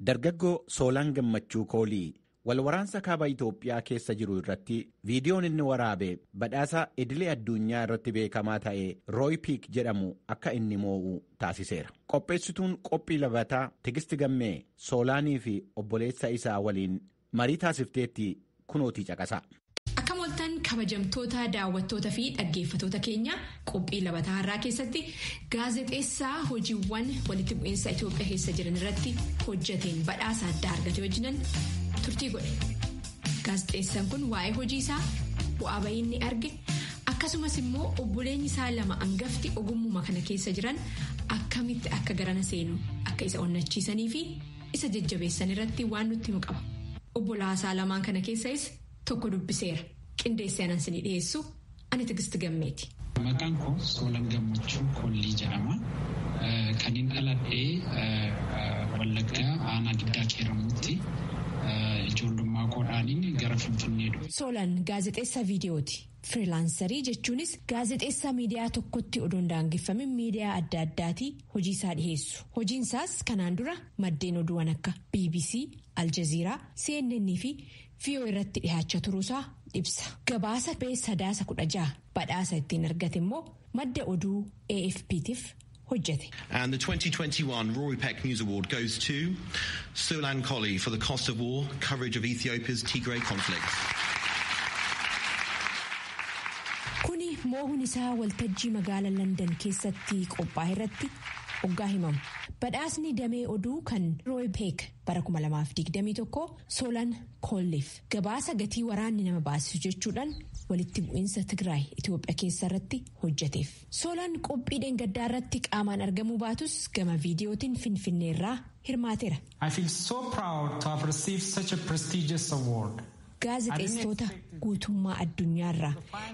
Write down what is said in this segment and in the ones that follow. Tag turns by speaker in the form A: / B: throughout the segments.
A: Dargaggoo Soolaan Gammachuu Koolii walwaraansa kaaba Itoophiyaa keessa jiru irratti viidiyoon inni waraabe badhaasa idilee addunyaa irratti beekamaa ta'e Rooy Piik jedhamu akka inni moo'u taasiseera. Qopheessituun qophii labataa Tigisti Gammee Soolaanii fi obboleessa isaa waliin marii taasifteetti kunootii caqasa.
B: Akkam ooltan, kabajamtoota daawwattoota fi dhaggeeffatoota keenya. Qophii labataa har'aa keessatti gaazexeessaa hojiiwwan walitti bu'iinsa Itoophiyaa keessa jiran irratti hojjeteen badhaasa addaa argate wajjinan turtii godhe. Gaazexeessaan kun waa'ee hojii isaa, bu'aa bayii inni arge, akkasumas immoo obboleenyi isaa lama hangafti ogummaa kana keessa jiran akkamitti akka garana seenu akka isa onnachiisanii fi isa jajjabeessan irratti waan nutti himu qaba. Obbolaasaa lamaan kana keessais tokko dubbiseera. Qindeessee anan isinii dhiyeessu ani Tigisti Gammeeti.
C: Maqaan koo Soolan Gammachuu Kollii jedhama. Kan hin dhaladhee Wallaggaa, aanaa Giddaa Qeeramuutti, ijoollummaa koodhaaniin gara Finfinnee dhufe.
B: Soolan gaazexeessaa viidiyooti. Freelancerii jechuunis gaazexeessaa miidiyaa tokkotti odoo hin daangeffamin miidiyaa adda addaatii hojii isaa dhiheessu. Hojiin isaas kanaan dura maddeen oduuwwan akka BBC, Aljazeeraa, CNN fi VOA irratti dhihaachaa turuusaa ibsa. Gabaasa Sadaasa 16 badhaasa ittiin argate immoo madda oduu AFP'tiif hojjete.
D: And the 2021 Rory Peck News Award goes to Solan Colley for the Cost of War, coverage of Ethiopia's Tigray conflict.
B: Kuni moohuun isaa waltajjii magaalaa London keessatti qophaa'e irratti hoggaa himamu. Badhaasni damee oduu kan Roy Peek bara 2021 Solan Kolliif gabaasa gatii waraanni nama baasisu jechuudhaan walitti bu'iinsa Tigraay Itoophiyaa keessa irratti hojjeteef. Solan qophii dheengaddaa irratti qaamaan argamuu baatus gama viidiyootiin Finfinneerraa hirmaateera.
E: I feel so proud to have received such a prestigious award.
B: Gaazexeessitoota guutummaa addunyaarraa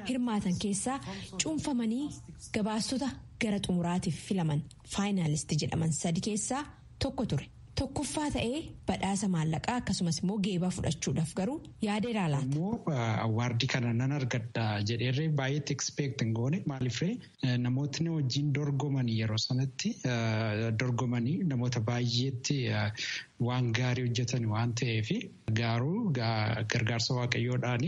B: hirmaatan keessaa cuunfamanii gabaastota gara xumuraatiif filaman, finalist jedhaman, sadi keessaa tokko ture. Tokkoffaa ta'ee badhaasa maallaqaa akkasumas immoo geebaa fudhachuudhaaf garuu yaadeeraa laata?
C: Immoo awardii kana nan argadha jedheerree baay'eetti expect hin goone. Maaliifree, namootni wajjin dorgomanii yeroo sanatti dorgomanii namoota baay'eetti waan gaarii hojjetan waan ta'eef, garuu gargaarsa waaqayyoodhaan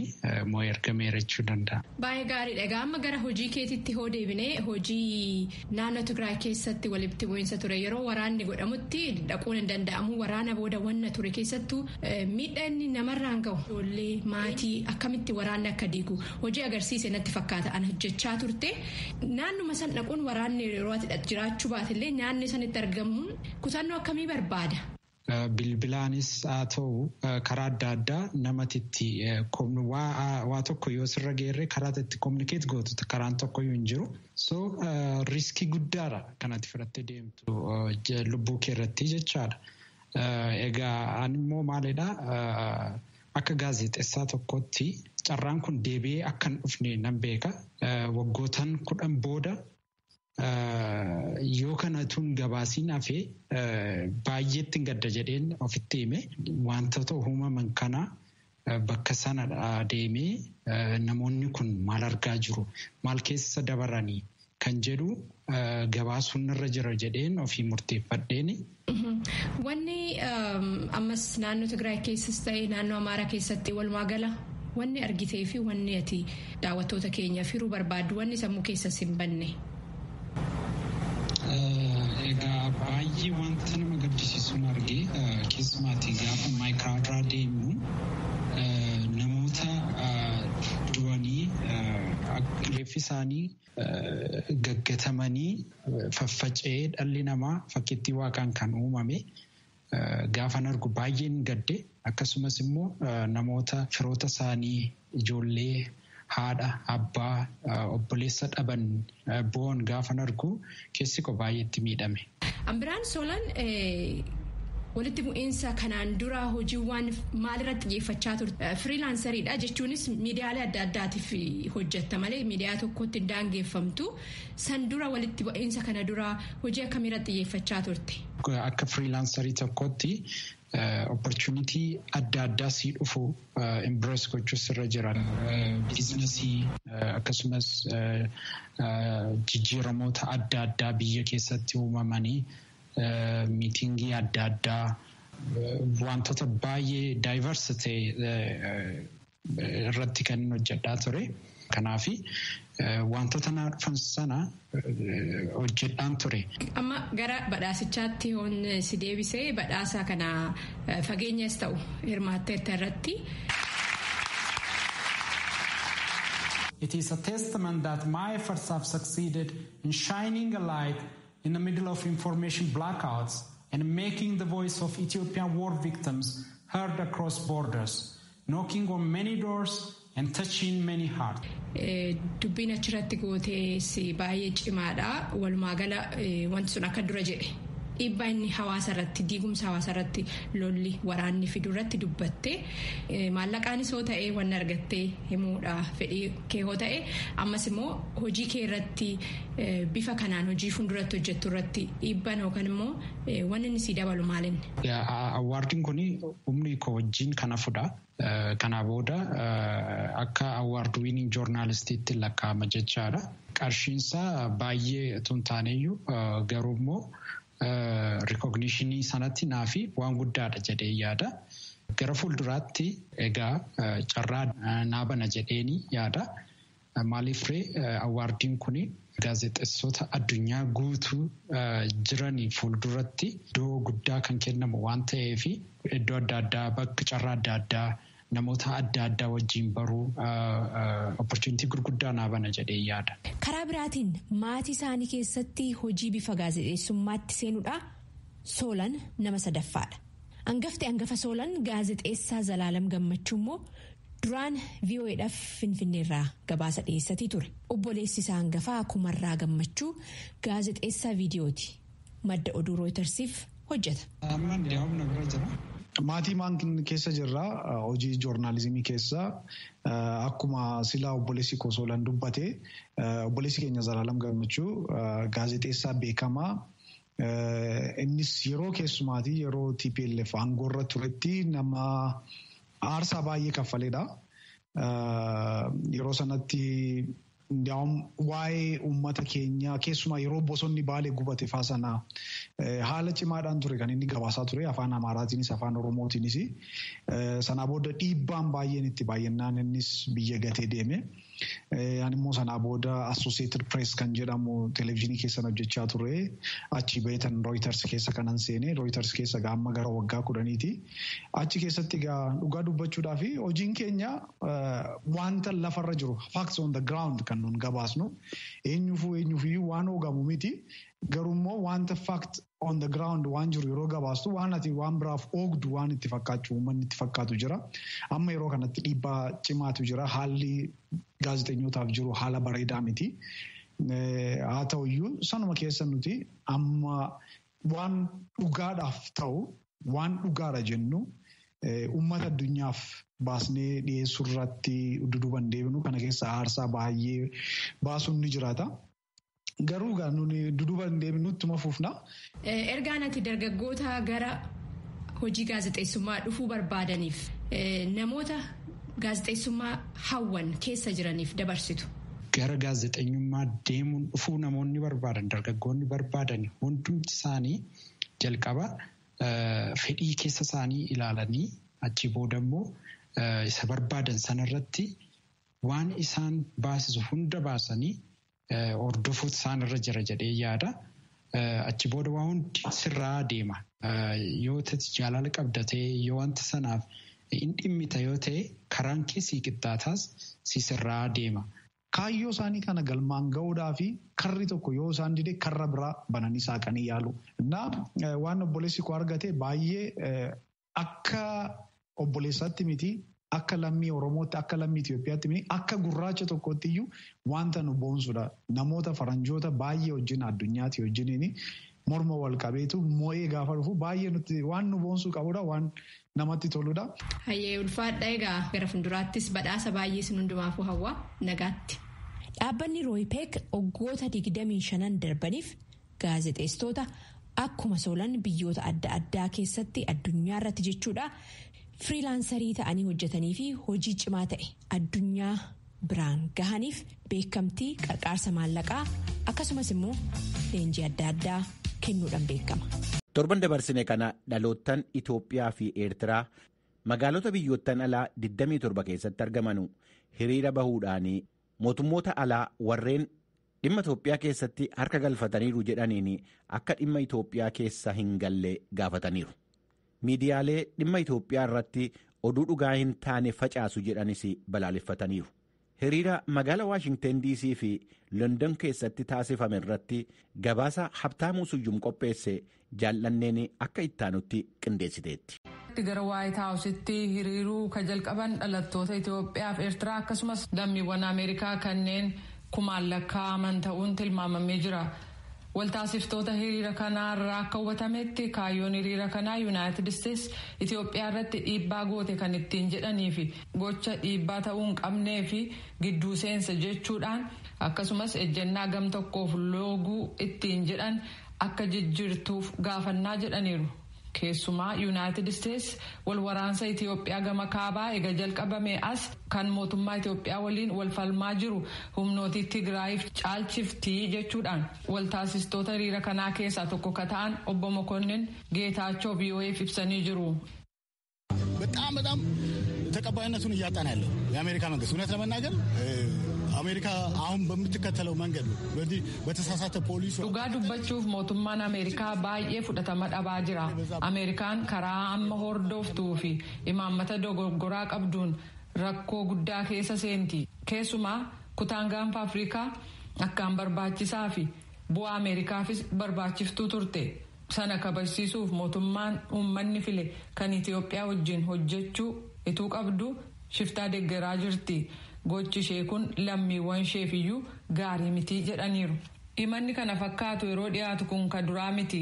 C: moo ergameera jechuu danda'a.
B: Baay'ee gaariidha. Egaa amma gara hojii keetitti hoo deebinee, hojii naannoo Tigraay keessatti walitti bu'iinsa ture, yeroo waraanni godhamutti dhaquun hin danda'amu, waraana booda wanna ture keessattuu miidhaa inni namarraan gahu, ijoollee, maatii akkamitti waraanni akka diigu hojii agarsiise natti fakkaata an hojjechaa turte. Naannuma san dhaquun, waraanni yeroo ati jiraachuu baatellee nyaanni sanitti argamuun kutannoo akkamii barbaada?
C: Bilbilaanis haa ta'u karaa adda addaa namatti waa tokko yoo sirra geerre karaa itti communicate gootu karaan tokko hin jiru. So riskii guddaadha kanatti fudhattee deemtu lubbuu kee irratti jechaadha. Egaa ani immoo maalidhaa, akka gaazexeessaa tokkotti carraan kun deebi'ee akka hin dhufne nan beeka. Waggootan 10 booda yoo kana tun gabaasiin hafee baay'eetti hin gadda jedheen ofitti hime. Wantoota uumaman kana bakka sana deemee namoonni kun maal argaa jiru, maal keessa dabaranii kan jedhu gabaasuun irra jira jedheen ofii murteeffadheeni.
B: Wanni ammas naannoo Tigraay keessas ta'e naannoo Amaaraa keessatti walumaa gala wanni argitee fi wanni ati daawwattoota keenya firuu barbaaddu, wanni sammuu keessas hin banne.
C: Egaa baay'ee wanta nama gaddisiisuun argee, keessumaatii gaafa Maayikiraadraa deemu namoota du'anii reeffi isaanii gaggatamanii faffaca'ee, dhalli namaa fakkeettii waaqaan kan uumame gaafan argu baay'een gadde. Akkasumas immoo namoota firoota isaanii, ijoollee, haadha, abbaa, obboleessa dhaban bo'oon gaafan argu keessi koo baay'eetti miidhame.
B: Ambiraan Soolaan, walitti bu'iinsa kanaan dura hojiiwwan maalirratti xiyyeeffachaa turte? Freelanceriidha jechuunis miidiyaalee adda addaatiif hojjetta malee miidiyaa tokkotti hin daangeffamtu. San dura, walitti bu'iinsa kana dura hojii akkamiirratti xiyyeeffachaa turte?
C: Akka freelancerii tokkotti opportunity adda addaa sii dhufu embrace gochuu sirra jira. Businessii akkasumas jijjiiramoota adda addaa biyya keessatti uumamanii, meetingii adda addaa Wantoota baay'ee diverse ta'e irratti kan inni hojjedhaa ture. Kanaafi wantoota naa dhufan sana hojjedhaan ture.
B: Amma gara badhaasichaatti yoon si deebisee badhaasa kana fageenyas ta'u hirmaatteetta irratti.
E: It is a testament that my efforts have succeeded in shining a light in the middle of information blackouts and making the voice of Ethiopian war victims heard across borders, knocking on many doors and touching many hearts.
B: Dubbiin achirratti gootees baay'ee cimaadha. Walumaa gala wanti sun akka dura jedhe dhiibbaa inni hawaasa irratti diigumsa hawaasa irratti lolli waraanni fidu irratti dubbatte maallaqaanis hoo ta'e wanni argattee himuudha fedhii kee hoo ta'e ammas immoo hojii kee irratti bifa kanaan hojii fuulduratti hojjettu irratti dhiibbaan yookaan immoo wanni inni sii dabalu maalinni.
C: Awwaardiin kun humni koo wajjin kan hafudha. Kanaa booda akka awwaard wiiniin joornaalistiitti lakkaa'ama jechaadha. Qarshiinsaa baay'ee otoo hin taaneyyuu garuu immoo rikognishinii sanatti naafi waan guddaadha jedhee yaada. Gara fuulduraatti egaa carraa naa bana jedheeni yaada. Maaliif ree awwaardiin kun gaazexeessota addunyaa guutuu jiranii fuulduratti iddoo guddaa kan kennamu waan ta'eef iddoo adda addaa bakka carraa adda addaa namoota adda addaa wajjin baruu opportunity gurguddaa naa bana jedhee yaada.
B: Karaa biraatiin maatii isaanii keessatti hojii bifa gaazexeessummaatti seenuudha Soolan nama sadaffaadha. Hangafti hangafa Soolan gaazexeessaa Zalaalam Gammachuu immoo duraan VOAdhaaf Finfinneerraa gabaasa dhiyeessatii ture. Obboleessi isaa hangafaa Kumarraa Gammachuu gaazexeessaa viidiyooti. Madda oduu Rooyitersiif hojjeta.
F: Maatii maan keessa jirra hojii joornaalizimii keessa akkuma silaa obboleessi koo Soolan dubbate obboleessi keenya Zalaalam Gammachuu gaazexeessaa beekamaa. Innis yeroo keessumaatii yeroo TPLF aangoorra turetti nama aarsaa baay'ee kaffaleedha. Yeroo sanatti waa'ee uummata keenyaa keessumaa yeroo bosonni Baalee gubate faa sana haala cimaadhaan ture kan inni gabaasaa ture afaan Amaaraatiinis afaan Oromootiinis. Sanaa booda dhiibbaan baay'een itti baay'inaan innis biyya gatee deeme. Ani immoo sanaa booda Associated Press kan jedhamu televezyiinii keessan hojjechaa ture. Achi baheetan Reuters keessa kanan seene. Reuters keessa egaa amma gara waggaa 10ti. Achi keessatti egaa dhugaa dubbachuudhaa fi hojiin keenya wanta lafarra jiru facts on the ground kan nun gabaasnu eenyuufuu waan hoogamu miti. Garuu immoo wanta fact on the ground waan jiru yeroo gabaastu waan ati waan biraaf oogdu waan itti fakkaachuu uummanni itti fakkaatu jira. Amma yeroo kanatti dhiibbaa cimaatu jira. Haalli gaazexeessootaaf jiru haala bareedaa miti. Haa ta'uyyuu sanuma keessa nuti amma waan dhugaadhaaf ta'u waan dhugaadha jennu uummata addunyaaf baasnee dhiyeessuu irratti duduban deebinu kana keessa aarsaa baay'ee baasuun ni jiraata. Garuu egaa nuni duduba hin deebinu ittuma fufna.
B: Ergaan ati dargaggoota gara hojii gaazexeessummaa dhufuu barbaadaniif namoota gaazexeessummaa hawwan keessa jiraniif dabarsitu.
C: Gara gaazexeenyummaa deemuun dhufuu namoonni barbaadan dargaggoonni barbaadan hundumti isaanii jalqaba fedhii keessa isaanii ilaalanii achi booda immoo isa barbaadan sanarratti waan isaan baasisu hunda baasanii. Hordofuutu isaan irra jira jedhee yaada. Achi booda waa hundi sirraa deema. Yoo jaalala qabda ta'e yoo wanta sanaaf hin dhimmita yoo ta'e karaan kee sii qixxaataas si sirraa deema.
F: Kaayyoo isaanii kana galmaan gahuudhaa fi karri tokko yoo isaan dide karra biraa bananii saaqanii yaalu. Innaa waan obboleessi koo argate baay'ee akka obboleessaatti miti. Akka lammii Oromootti, akka lammii Itoophiyaatti, akka gurraacha tokkotti iyyuu wanta nu boonsudha. Namoota faranjoota baay'ee wajjin addunyaatti wajjiniin morma wal qabeetu moo'ee gaafa dhufu baay'ee nuti waan nu boonsuu qabudha waan namatti toludha.
B: Hayyee ulfaadha egaa gara fuulduraattis badhaasa baay'ee sin hundumaafuu hawwaa nagaatti. Dhaabbanni Rooypeek waggoota 25 darbaniif gaazexeessitoota akkuma Soolan biyyoota adda addaa keessatti addunyaa irratti jechuudha. Firilaansarii ta'anii hojjetanii fi hojii cimaa ta'e addunyaa biraan gahaniif beekamtii qarqaarsa maallaqaa akkasumas immoo leenjii adda addaa kennuudhaan beekama.
A: Torban dabarsine kana dhaloottan Itoophiyaa fi Eertiraa magaalota biyyoottan alaa 27 keessatti argamanu hiriira bahuudhaan mootummoota alaa warreen dhimma Itoophiyaa keessatti harka galfataniiru jedhaniin akka dhimma Itoophiyaa keessa hin galle gaafataniiru. Miidiyaalee dhimma Itoophiyaa irratti oduu dhugaa hin taane facaasu jedhanis balaaleffataniiru. Hiriira magaala Waashingten DC fi London keessatti taasifame irratti gabaasa Habtaamuu Suyyum qopheesse jaallanneen akka ittaanutti qindeessiteetti.
G: Gara Waayit Haawusitti hiriiruu ka jalqaban dhalattoota Itoophiyaa fi Eertiraa akkasumas lammiiwwan Ameerikaa kanneen kumaan lakkaa'aman ta'uun tilmaamamee jira. Waltaasiftoota hiriira kanaarraa akka hubatametti, kaayyoon hiriira kanaa Yuunaayitid Isteets Itoophiyaa irratti dhiibbaa goote kan ittiin jedhanii fi gocha dhiibbaa ta'uu hin qabnee fi gidduu seensa jechuudhaan, akkasumas ejjennaa gam tokkoof looguu ittiin jedhan akka jijjiirtuuf gaafannaa jedhaniiru. Keessumaa Yuunaayitid Isteets wal waraansa Itiyoophiyaa gama kaabaa ega jalqabame as kan mootummaa Itiyoophiyaa waliin wal falmaa jiru humnootii Tigraayiif caalchiftii jechuudhaan waltaasistoota hiriira kanaa keessaa tokko ka ta'an obbo Mokonnin Geetaachoo VOAf ibsanii jiru.
H: በጣም በጣም ተቀባይነቱን እያጣ ነው ያለው የአሜሪካ መንግስት። እውነት ለመናገር አሜሪካ አሁን በምትከተለው መንገድ ነው በዚህ በተሳሳተ ፖሊሲ
G: Dhugaa dubbachuuf mootummaan Ameerikaa baay'ee fudhatama dhabaa jira. Ameerikaan karaa amma hordoftuu fi imaammata dogoggoraa qabduun rakkoo guddaa keessa seenti. Keessumaa kutaan Gaanfa Afrikaa akkaan barbaachisaa fi bu'aa Ameerikaafis barbaachiftuu turte. Sana kabajsiisuuf mootummaan uummanni file kan Itoophiyaa wajjin hojjechuu ituu qabdu shiftaa deeggaraa jirti. Gochi ishee kun lammiiwwan isheefiyyuu gaarii miti jedhaniiru. Himanni kana fakkaatu yeroo dhiyaatu kun ka duraa miti.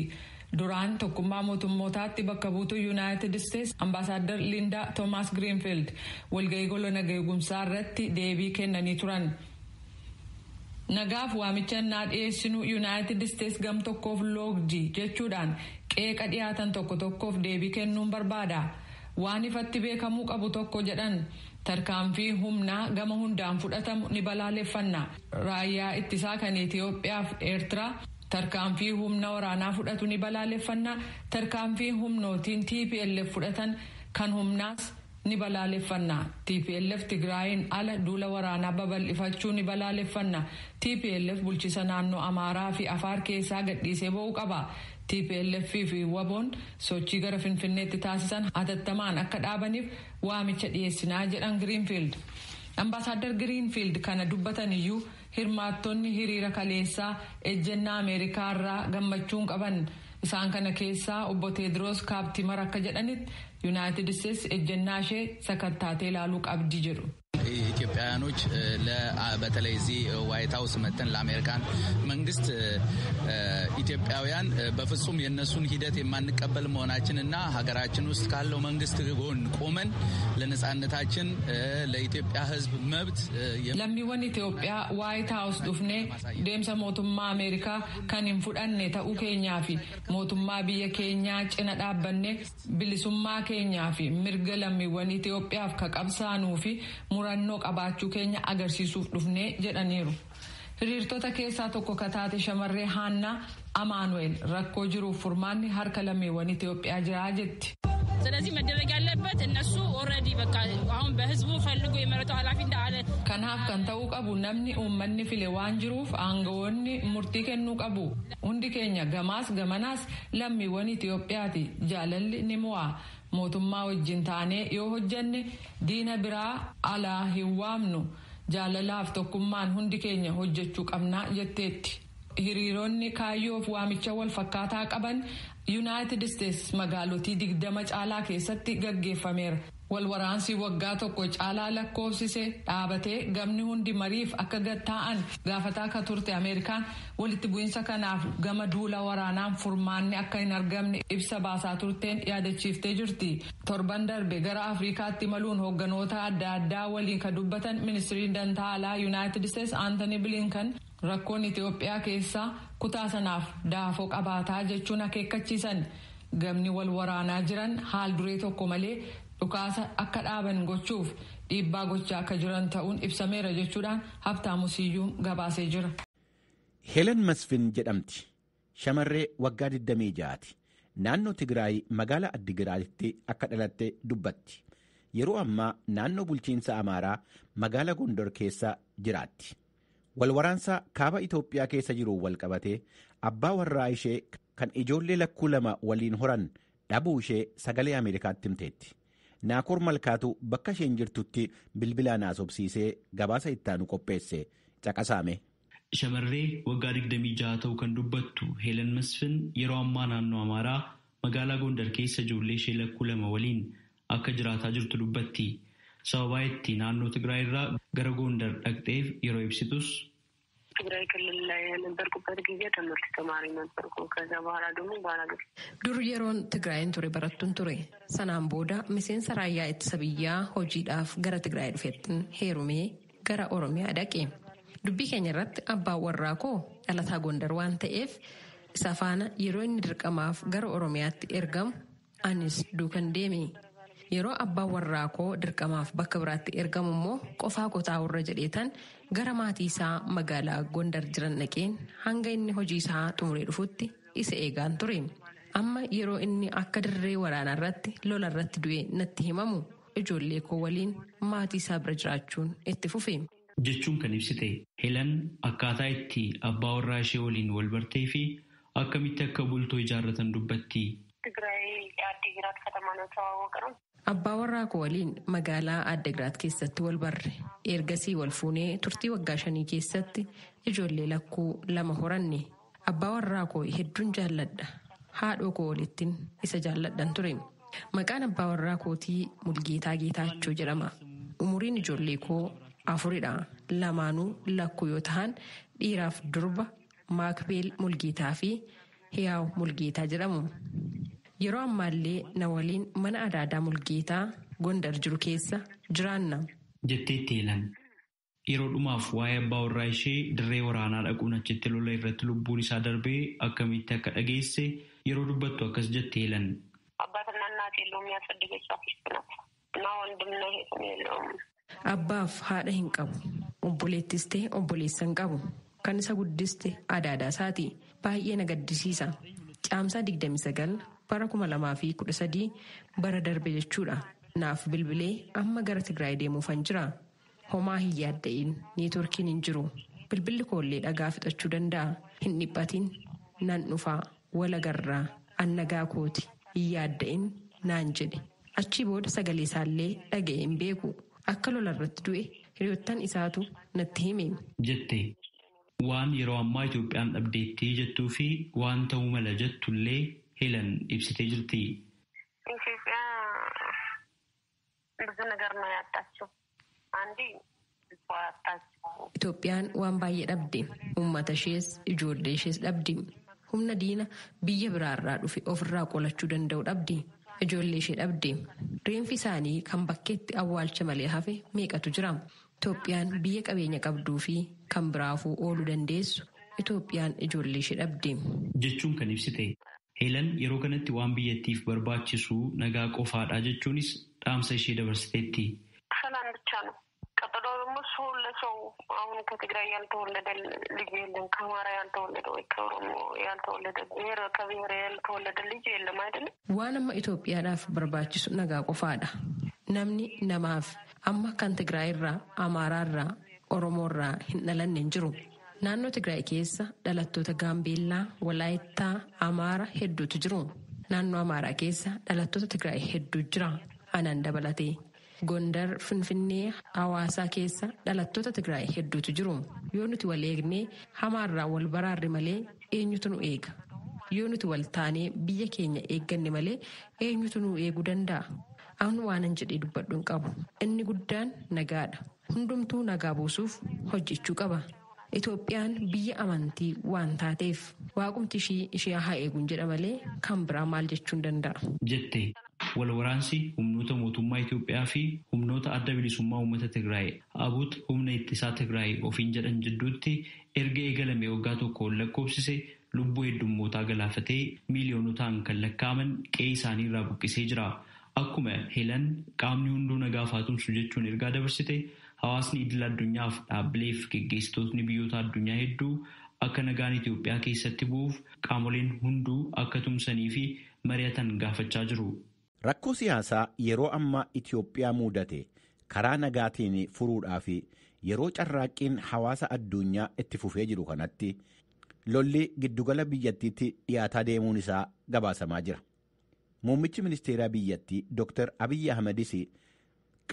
G: Duraan Tokkummaa Mootummootaatti bakka buutuu Yuunaayitid Isteets Ambaasaadar Lindaa Toomaas Giriinfiild walga'ii gola nageegumsaa irratti deebii kennanii turan. Nagaaf waamicha naa dhiyeessinu Yuunaayitid Isteets gam tokkoof loogdi jechuudhaan qeeqa dhiyaatan tokko tokkoof deebii kennuun barbaada. Waan ifatti beekamuu qabu tokko jedhan, tarkaanfii humnaa gama hundaan fudhatamu ni balaaleffanna. Raayyaa ittisaa kan Itiyoophiyaa fi Eertiraa tarkaanfii humna waraanaa fudhatu ni balaaleffanna. Tarkaanfii humnootiin TPLF fudhatan kan humnaas ni balaaleffanna. TPLF Tigraayin ala duula waraanaa babal'ifachuu ni balaaleffanna. TPLF bulchiisa naannoo Amaaraa fi Afaar keessaa gadhiisee ba'uu qaba. TPLF fi WBOn sochii gara Finfinneetti taasisan hatattamaan akka dhaabaniif waamicha dhiyeessinaa jedhan Giriinfiild. Ambaasaadar Giriinfiild kana dubbatan iyyuu hirmaattonni hiriira kaleessaa ejjennaa Ameerikaa irraa gammachuun qaban. Isaan kana keessaa obbo Teediroos Kaaptimar akka jedhanitti, Yuunaayitid Isteets ejjennaa ishee sakattaatee ilaaluu qabdi jedhu.
I: ኢትዮጵያውያኖች በተለይ እዚህ ዋይት ሀውስ መጥተን ለአሜሪካን መንግስት ኢትዮጵያውያን በፍጹም የእነሱን ሂደት የማንቀበል መሆናችን እና ሀገራችን ውስጥ ካለው መንግስት ጎን ቆመን ለነጻነታችን ለኢትዮጵያ ሕዝብ መብት
G: Lammiiwwan Itoophiyaa Waayit Haawus dhufnee deemsa mootummaa Ameerikaa kan hin fudhanne ta'uu keenyaa fi mootummaa biyya keenyaa cina dhaabbannee bilisummaa keenyaa fi mirga lammiiwwan Itoophiyaaf ka qabsaanuu fi murannoo qabaachuu keenya agarsiisuuf dhufnee jedhaniiru. Hiriirtota keessaa tokko ka taate shamarree Haannaa Amaanu'eel rakkoo jiruuf furmaanni harka lammiiwwan Itoophiyaa jira jetti.
J: ስለዚህ መደረግ ያለበት እነሱ ኦልሬዲ በቃ አሁን በህዝቡ ፈልጎ የመረጠው ኃላፊ እንዳለ
G: Kanaaf kan ta'uu qabu, namni uummanni file waan jiruuf aangawoonni murtii kennuu qabu. Hundi keenya gamaas gamanaas lammiiwwan Itoophiyaati. Jaalalli ni mo'a. Mootummaa wajjin taanee yoo hojjanne diina biraa alaa hin waamnu. Jaalalaaf tokkummaan hundi keenya hojjechuu qabnaa jetteetti. Hiriironni kaayyoof waamicha wal fakkaataa qaban Yuunaayitid Isteets magaalotii 20 caalaa keessatti gaggeeffameera. Wal waraansi waggaa tokko caalaa lakkoofsise dhaabatee gamni hundi mariif akka gattaa'an gaafataa akka turte Ameerikaan, walitti bu'iinsa kanaaf gama duula waraanaan furmaanni akka hin argamne ibsa baasaa turteen yaadachiiftee jirti. Torban darbe gara Afrikaatti imaluun hoogganoota adda addaa waliin ka dubbatan ministiriin dantaa alaa Yuunaayitid Isteets Aantanii Bilinkan, rakkoon Itoophiyaa keessaa kutaa sanaaf daafoo qabaataa jechuun akeekkachiisan. Gamni wal waraanaa jiran haal duree tokko malee dhukaasa akka dhaaban gochuuf dhiibbaa gochaa akka jiran ta'uun ibsameera jechuudhaan Habtaamu Siyyuun gabaasee jira.
A: Helen Masfin jedhamti. Shamarree waggaa 26ti. naannoo Tigraay magaalaa Addigiraatitti akka dhalatte dubbatti. Yeroo ammaa naannoo bulchiinsa Amaaraa magaalaa Gondor keessa jiraatti. Walwaraansa kaaba Itoophiyaa keessa jiruun walqabatee abbaa warraa ishee kan ijoollee lakkuu lama waliin horan dhabuu ishee sagalee Ameerikaatti himteetti. Naakoor Malkaatu bakka isheen jirtutti bilbilaan haasofsiisee gabaasa ittaanu qopheesse caqasaame.
K: Shamarree waggaa 26 ta'u kan dubbattu Heelan Masfin yeroo ammaa naannoo Amaaraa magaalaa Gondar keessa ijoollee ishee lakkuu lama waliin akka jiraataa jirtu dubbatti. Sababaa itti naannoo Tigraay irraa gara Gondar dhaqxeef yeroo ibsitus.
L: ትግራይ ክልል ላይ የነበርኩበት ጊዜ ትምህርት ተማሪ ነበርኩ። ከዛ በኋላ ደግሞ ባላገር
M: Dur yeroon Tigraayin ture barattuun ture. Sanaan booda miseensa raayyaa ittisa biyyaa hojiidhaaf gara Tigraay dhufeettin heerumee gara Oromiyaa dhaqe. Dubbii keenya irratti abbaan warraa koo dhalataa Gondar waan ta'eef isa faana yeroo inni dirqamaaf gara Oromiyaatti ergamu anis duukan deeme. Yeroo abbaan warraa koo dirqamaaf bakka biraatti ergamu immoo qofaa koo taa'urra jedheetan gara maatii isaa magaalaa Gondar jiran dhaqeen hanga inni hojii isaa xumuree dhufutti isa eegaan ture. Amma yeroo inni akka dirree waraanaa irratti lola irratti du'e natti himamu ijoollee koo waliin maatii isaa bira jiraachuun itti fufe.
K: Jechuun kan ibsite Heelan akkaataa itti abbaa warraa ishee waliin wal bartee fi akkamitti akka bultoo ijaarratan dubbatti.
L: ትግራይ አዲግራት ከተማ ነው የተዋወቅነው።
M: Abbaa warraa koo waliin magaalaa Addigiraat keessatti wal barre. Ergasii wal fuunee turtii waggaa 5 keessatti ijoollee lakkuu lama horanne. Abbaa warraa koo hedduun jaalladha. Haadhoo koo walittiin isa jaalladhan ture. Maqaan abbaa warraa kootii Mulgeetaa Geetaachoo jedhama. Umuriin ijoollee koo 4dha. Lamaanuu lakkuu yoo ta'an dhiiraaf durba Maakbeel Mulgeetaa fi Hiyaaw Mulgeetaa jedhamu. Yeroo ammaallee na waliin mana adaadaa Mulgeetaa Gondar jiru keessa jiraanna.
K: Jetteetti Heelan. Yeroo dhumaaf waa'ee abbaa warraa ishee dirree waraanaa dhaquun achitti lola irratti lubbuun isaa darbee akkamitti akka dhageesse yeroo dubbattu akkas jette Heelan.
L: አባትና እናት የለውም። ያሳደገችው አክስቱ ናት እና ወንድምና እህትም የለውም።
M: Abbaaf haadha hin qabu. Obboleettis ta'e obboleessa hin qabu. Kan isa guddiste adaadaa isaati. Baay'ee na gaddisiisa. Caamsaa 29 bara 2013 bara darbe jechuudha. Naaf bilbilee amma gara Tigraay deemuufan jira. Homaa hin yaadda'in neetworkiin hin jiru. Bilbilli koollee dhagaa fixachuu danda'a. Hin dhiphatin nan dhufaa walagarraa annagaa kooti hin yaadda'in naan jedhe. Achii booda sagalee isaallee dhaga'ee hin beeku. Akka lola irratti du'e hiriyoottan isaatu natti hime.
K: Jette waan yeroo ammaa Itoophiyaan dhabdeettii jettuu fi waan ta'uu mala jettullee Heelan ibsitee jirti.
L: ኢትዮጵያ ብዙ ነገር ነው ያጣችው። አንዴ ህዝቧ ያጣችው
M: Itoophiyaan waan baay'ee dhabde. Uummata ishees ijoollee ishees dhabde. Humna diina biyya biraarraa dhufe ofirraa qolachuu danda'u dhabde. Ijoollee ishee dhabde. Reenfi isaanii kan bakkeetti awwaalcha malee hafe meeqatu jira? Itoophiyaan biyya qabeenya qabduu fi kan biraafuu ooluu dandeessu Itoophiyaan ijoollee ishee dhabde.
K: Jechuun kan ibsite. Heelan yeroo kanatti waan biyyattiif barbaachisu nagaa qofaadha jechuunis dhaamsa ishee dabarsiteetti.
L: ሰላም ብቻ ነው። ቀጥሎ ደግሞ ሰው ለሰው አሁን ከትግራይ ያልተወለደ ልጅ የለም፣ ከአማራ ያልተወለደ ወይ ከኦሮሞ ያልተወለደ ብሔር ከብሔር ያልተወለደ ልጅ የለም አይደለም።
M: Waan amma Itoophiyaadhaaf barbaachisu nagaa qofaadha. Namni namaaf amma kan Tigraay irraa, Amaaraarraa, Oromoorraa hin dhalanne hin jiru. Naannoo Tigraay keessa dhalattoota Gaambeellaa, Walaayittaa, Amaara hedduutu jiru. Naannoo Amaaraa keessa dhalattoota Tigraay hedduu jira. Anaan dabalatee. Gondar, Finfinnee, Hawaasaa keessa dhalattoota Tigraay hedduutu jiru. Yoo nuti wal eegnee hamaarraa wal baraarre malee eenyutu nu eega? Yoo nuti wal taanee biyya keenya eegganne malee eenyutu nu eeguu danda'a? An waanan jedhee dubbadhu hin qabu. Inni guddaan nagaadha. Hundumtuu nagaa buusuuf hojjechuu qaba. Itoophiyaan biyya amantii waan taateef waaqumti ishii ishee haa eeguun jedha malee kan biraa maal jechuun danda'a?
K: Jette wal waraansi humnoota mootummaa Itoophiyaa fi humnoota adda bilisummaa uummata Tigraay abut humna ittisaa Tigraay ofiin jedhan jidduutti erga eegalame waggaa tokkoon lakkoofsise lubbuu heddummootaa galaafatee miiliyoonotaan kan lakkaa'aman qe'ee isaanii irraa buqqisee jira. Akkuma Heelan qaamni hunduu nagaaf haa tumsu jechuun ergaa dabarsite hawaasni idil addunyaaf dhaabbileef geggeessitootni biyyoota addunyaa hedduu akka nagaan Itoophiyaa keessatti bu'uuf qaamoleen hunduu akka tumsanii fi mari'atan gaafachaa jiru.
A: Rakkoo siyaasaa yeroo ammaa Itoophiyaa mudate karaa nagaatiin furuudhaaf yeroo carraaqqiin hawaasa addunyaa itti fufee jiru kanatti lolli giddugala biyyattiitti dhiyaataa deemuun isaa gabaasamaa jira. Muummichi ministeeraa biyyattii Dr. Abiyyi Ahmedis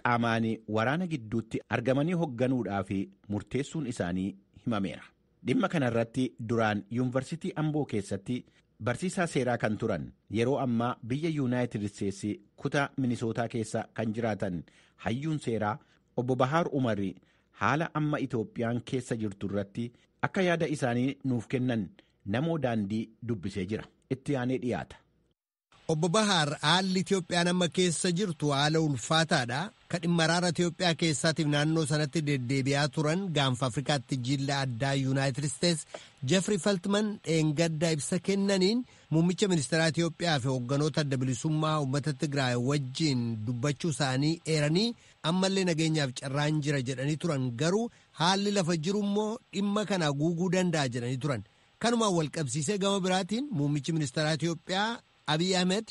A: qaamaan waraana gidduutti argamanii hoogganuudhaaf murteessuun isaanii himameera. Dhimma kanarratti duraan yuunivarsiitii Amboo keessatti barsiisaa seeraa kan turan yeroo ammaa biyya Yuunaayitid Isteetsi kutaa Minisootaa keessa kan jiraatan hayyuun seeraa obbo Bahaar Umarri haala amma Itoophiyaan keessa jirtu irratti akka yaada isaanii nuuf kennan namoo daandii dubbisee jira. Itti aanee dhiyaata.
N: Obbo Bahaar, haalli Itoophiyaan amma keessa jirtu haala ulfaataadha. Ka dhimma araara Itoophiyaa keessaatiif naannoo sanatti deddeebi'aa turan gaanfa Afrikaatti jilla addaa Yuunaayitid Isteets Jeffrey Feltman dheengadda ibsa kennaniin muummicha ministeeraa Itoophiyaa fi hoogganoota adda bilisummaa uummata Tigraay wajjin dubbachuu isaanii eeranii ammallee nageenyaaf carraan jira jedhanii turan, garuu haalli lafa jiru immoo dhimma kana guuguu danda'a jedhanii turan. Kanumaan walqabsiisee gama biraatiin muummichi ministeeraa Itoophiyaa Abiy Ahmed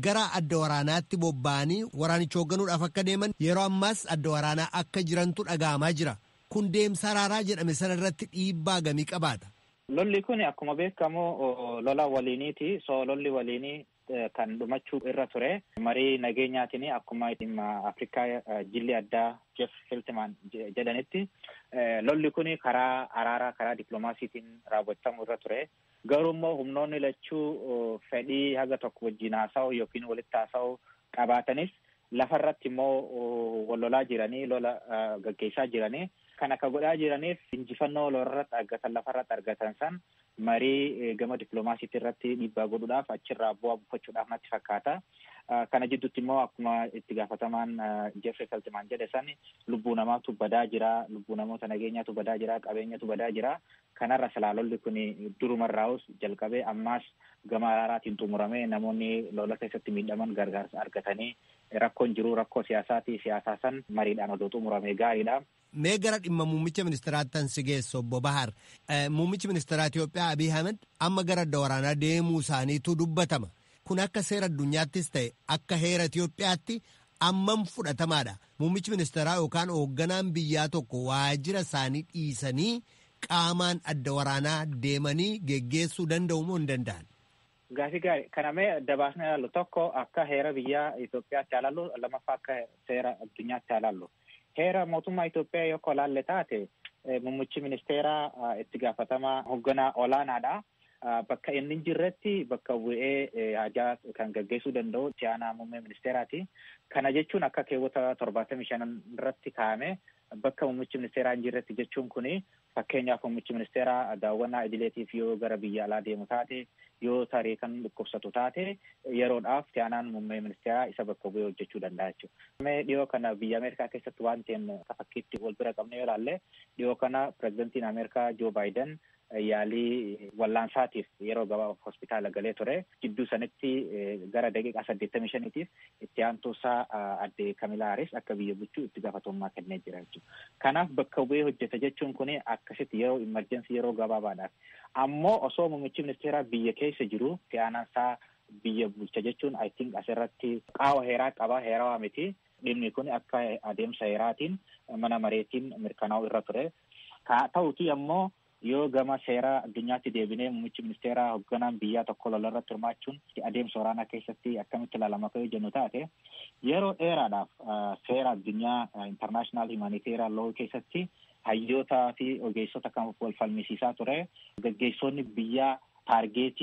N: gara adda waraanaatti bobba'anii waraanicha hoogganuudhaaf akka deeman, yeroo ammaas adda waraanaa akka jirantu dhaga'amaa jira. Kun deemsa araaraa jedhame sana irratti dhiibbaa gamii qabaata.
O: Lolli kun akkuma beekamu lola waliiniiti. So lolli waliinii kan dhumachuu irra ture. Marii nageenyaatiin akkuma dhimma Afrikaa jilli addaa Jeff Feltman jedhanitti lolli kun karaa araaraa, karaa dippiloomaasiitiin raawwatamuu irra ture. Garuu immoo humnoonni lachuu fedhii haga tokko wajjin haasa'u yookiin walitti haasa'u qabaatanis lafarratti immoo wal lolaa jiranii, lola gaggeessaa jiranii. Kan akka godhaa jiraniif injifannoo lolarratti argatan, lafarratti argatan san marii gama dippiloomaasiitti irratti dhiibbaa godhuudhaaf, achirraa bu'aa buufachuudhaaf natti fakkaata. Kana jidduutti immoo akkuma itti gaafatamaan Jeffrey Feltman jedhe san lubbuu namaatu badaa jira, lubbuu namoota nageenyaatu badaa jira, qabeenyatu badaa jira. Kanarra silaa lolli kun durumarraa'us jalqabee ammaas gama araaraatiin xumuramee namoonni lola keessatti miidhaman gargaarsa argatanii, rakkoon jiru rakkoo siyaasaati, siyaasaa san mariidhaan odoo xumuramee gaariidha.
N: Mee gara dhimma muummicha ministeeraatti si geessa, obbo Bahar. Muummichi ministeeraa Itoophiyaa Abiy Ahmed amma gara adda waraanaa deemuu isaaniitu dubbatama. Kun akka seera addunyaattis ta'e akka heera Itoophiyaatti ammam fudhatamaadha? Muummichi ministeeraa yookaan hoogganaan biyyaa tokko waajjira isaanii dhiisanii qaamaan adda waraanaa deemanii geggeessuu danda'u moo hin danda'an?
O: Gaafii gaarii. Kana mee dabaasnee ilaallu. Tokko akka heera biyyaa Itoophiyaatti ilaallu, lammaffaa akka seera addunyaatti ilaallu. Heera mootummaa Itoophiyaa yoo ilaalle taate, muummichi ministeeraa itti gaafatamaa hoogganaa olaanaadha. Bakka inni hin jirretti bakka bu'ee hajaa kan gaggeessuu danda'u itti aanaa muummee ministeeraati. Kana jechuun akka keewwata 75 irratti kaa'ame bakka muummichi ministeeraa hin jirretti jechuun kuni, fakkeenyaaf, muummichi ministeeraa daawwannaa idileetiif yoo gara biyya alaa deemu taate, yoo tarii kan dhukkubsatu taate, yeroodhaaf itti aanaan muummee ministeeraa isa bakka bu'ee hojjechuu danda'a jechuudha. Mee dhiyoo kana biyya Ameerikaa keessatti waan ta'een akka fakkiitti wal bira qabnee yoo ilaalle, dhiyoo kana pirezidantiin Ameerikaa Joo Baayiden yaalii wallaansaatiif yeroo gabaabaaf hospitaala galee ture. Jidduu sanitti gara daqiiqaa 85tiif itti aantuusaa adde Kamilaa Haris akka biyya bulchuu itti gaafatamummaa kennee jira jechuudha. Kanaaf bakka bu'ee hojjeta jechuun kun akkasitti yeroo emergency, yeroo gabaabaadhaaf. Ammoo osoo muummichi ministeeraa biyya keessa jiru itti aanaansaa biyya bulcha jechuun, I think, asirratti qaawa heeraa qaba, heerawaa miti. Dhimmi kun akka adeemsa heeraatiin mana mareetiin mirkanaa'u irra ture. Haa ta'uti ammoo yoo gama seera addunyaatti deebinee, muummichi ministeeraa hoogganaan biyyaa tokko lola irratti hirmaachuun adeemsa waraanaa keessatti akkamitti ilaalama kan jennu taate, yeroo dheeraadhaaf seera addunyaa, international humanitarian law keessatti hayyootaa fi ogeessota kan wal falmisiisaa ture, gaggeessonni biyyaa target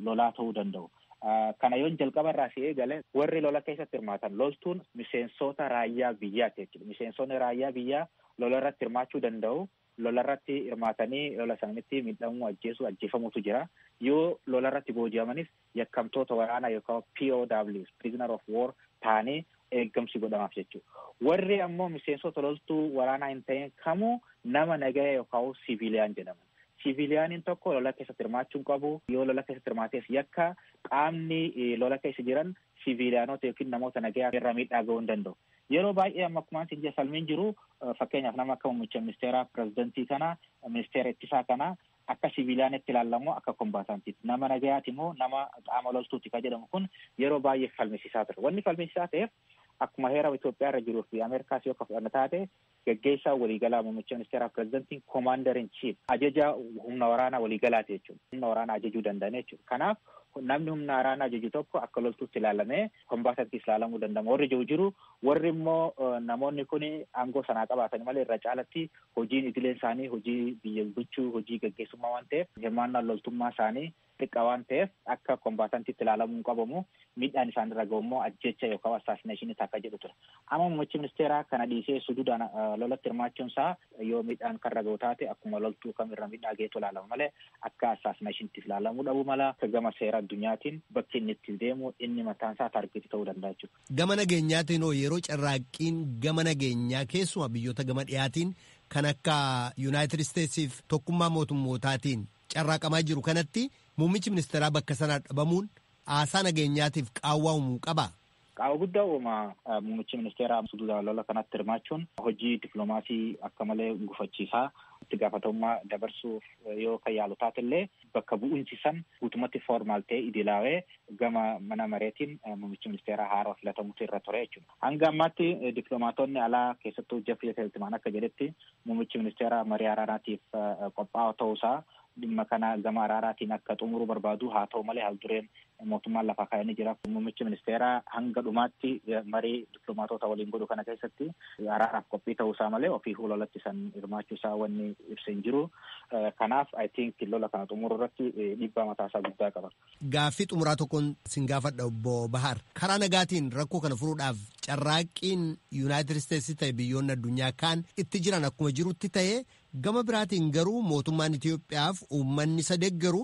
O: lolaa ta'uu danda'u. Kana yoon jalqaba irraa si eegale, warri lola keessatti hirmaatan loltuun miseensota raayyaa biyyaati jechuudha. Miseensonni raayyaa biyyaa lola irratti hirmaachuu danda'u. Lola irratti hirmaatanii lola isaaniitti miidhamuu, ajjeesuu, ajjeefamutu jira. Yoo lola irratti booji'amanis yakkamtoota waraanaa yookaan POW, prisoner of war ta'anii eeggamsi godhamaaf jechuudha. Warri ammoo miseensota loltuu waraanaa hin ta'in kamuu nama nagaya yookaan civilian jedhaman. Civilianiin tokko lola keessatti hirmaachuu hin qabu. Yoo lola keessatti hirmaates yakka, qaamni lola keessa jiran civilianota yookiin namoota nagayaa irra miidhaa ga'uu hin danda'u. Yeroo baay'ee amma akkuma isin falmiin jiru, fakkeenyaaf nama akka muummicha ministeeraa, pirezidantii kana, ministeera ittisaa kana Akka siviilaanitti ilaalamu akka kombaataantiitti nama nagayaati moo nama qaama loltuuti kan jedhamu kun yeroo baay'ee falmisiisaa ture. Wanni falmisiisaa ta'eef akkuma heera Itoophiyaa irra jiruu fi Ameerikaas yoo fudhanna taate gaggeessaa waliigalaa muummicha ministeeraa pirezidantiin commander in chief ajaja humna waraanaa waliigalaati jechuudha. Humna waraanaa ajajuu danda'an jechuudha. Kanaaf namni humna waraanaa ajaju tokko akka loltuutti ilaalamee kombaatanttis ilaalamuu danda'ama. Warri jiru jiru warri immoo namoonni kun aangoo sanaa qabaatan malee irra caalatti hojiin idileen isaanii hojii biyya bulchuu hojii gaggeessummaa waan ta'eef hirmaannaan loltummaa isaanii xiqqaa waan ta'eef akka kombaatantitti ilaalamuu hin qabamu miidhaan isaan irra gahu immoo ajjecha yookaan assaasineeshinii takka jedhu ture. Amma muummichi ministeeraa kana dhiisee suduudhaan lolatti hirmaachuun isaa yoo miidhaan kan irra gahu taate akkuma loltuu kamirra miidhaa geetu ilaalama malee akka assaasineeshiniitti ilaalamuu dhabuu mala akka gama seera addunyaatiin bakki inni itti deemu inni mataan isaa taargeetii ta'uu danda'a jechuudha.
N: Gama nageenyaatiin hoo yeroo carraaqqiin gama nageenyaa keessumaa biyyoota gama dhiyaatiin kan akka Yuunaayitid Isteetsiif tokkummaa mootummootaatiin carraaqamaa jiru kanatti muummichi ministeeraa bakka sanaa dhabamuun haasaa nageenyaatiif qaawwaa uumuu qaba.
O: Qaawwa guddaa uuma muummichi ministeeraa suduudhaan lola kanatti hirmaachuun hojii dippiloomaasii akka malee gufachiisaa itti gaafatamummaa dabarsuuf yoo kan yaalu taatellee bakka bu'umsi san guutumatti formaal ta'e idilaawee gama mana mareetiin muummichi ministeeraa haaraa filatamutu irra ture jechuudha. Hanga ammaatti dippiloomaatonni alaa keessattuu Jeffrey Feltman akka jedhetti muummichi ministeeraa marii araaraatiif qophaa'aa ta'uusaa dhimma kana gama araaraatiin akka xumuruu barbaadu haa ta'u malee haaldureen mootummaan lafaa kaa'anii jira. Muummichi ministeeraa hanga dhumaatti marii dippiloomaatota waliin godhu kana keessatti araaraaf qophii ta'uusaa malee ofii lolatti san hirmaachuusaa wanni ibsa hin jiru. Kanaaf I think lola kana xumuruu irratti dhiibbaa mataasaa guddaa qaba.
N: Gaaffii xumuraa tokkoon sin gaafadha obbo Bahar. Karaa nagaatiin rakkoo kana furuudhaaf carraaqqiin Yuunaayitid Isteetsi ta'e biyyoonni addunyaa kaan itti jiran akkuma jirutti ta'e gama biraatiin garuu mootummaan Itoophiyaaf uummanni isa deeggaru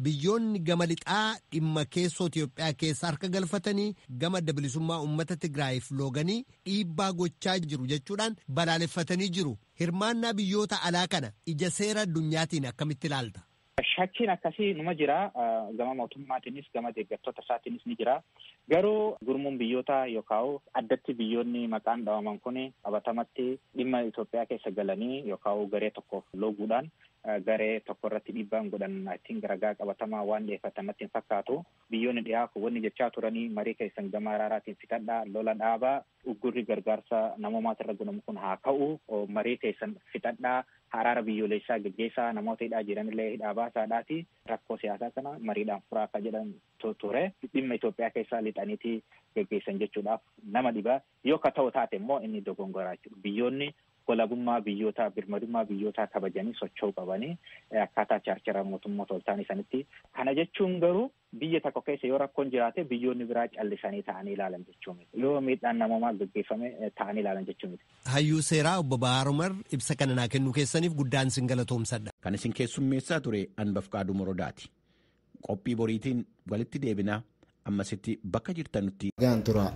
N: biyyoonni gama lixaa dhimma keessoo Itoophiyaa keessa harka galfatanii gama adda bilisummaa uummata Tigraayiif looganii dhiibbaa gochaa jiru jechuudhaan balaaleffatanii jiru. Hirmaannaa biyyoota alaa kana ija seera addunyaatiin akkamitti ilaalta?
O: Shakkiin akkasii numa jira. Gama mootummaatiinis gama deeggartoota isaatiinis ni jira. Garuu gurmuun biyyoota yookaan addatti biyyoonni maqaan dhawaman kun qabatamatti dhimma Itoophiyaa keessa galanii yookaan garee tokkoof looguudhaan garee tokko irratti dhiibbaan godhan ittiin ragaa qabatamaa waan dhiyeeffatan natti hin fakkaatu. Biyyoonni dhiyaa kun wanni jechaa turanii marii keessan gama araaraatiin fixadhaa, lola dhaabaa, uggurri gargaarsa namoomaati irra godhamu kun haa ka'u, marii keessan fixadhaa, araara biyyoolessaa geggeessaa, namoota hidhaa jiranillee hidhaa baasaadhaati. Rakkoo siyaasaa kana mariidhaan furaa akka jedhan ture. Dhimma Itoophiyaa keessaa lixaniitii geggeessan jechuudhaaf nama dhiba. Yoo ka ta'u taate immoo inni dogongoraa jechuudha. Biyyoonni walabummaa biyyootaa birmadummaa biyyootaa kabajanii socho'uu qabanii akkaataa chaarchara mootummoota ol ta'an isaanitti. Kana jechuun garuu biyya tokko keessa yoo rakkoon jiraate biyyoonni biraa callisanii ta'anii ilaalan jechuu miti. Yoo miidhaan namoomaa gaggeeffame ta'anii ilaalan jechuu miti.
N: Hayyuu seeraa obbo Bahaar Umar ibsa kana naa kennuu keessaniif guddaan isin galatoomsadha.
A: Kan isin keessummeessaa ture Anbafqaaduu Morodaati. Qophii boriitiin walitti deebinaa ammasitti bakka jirtanutti.
P: Nagaan tura.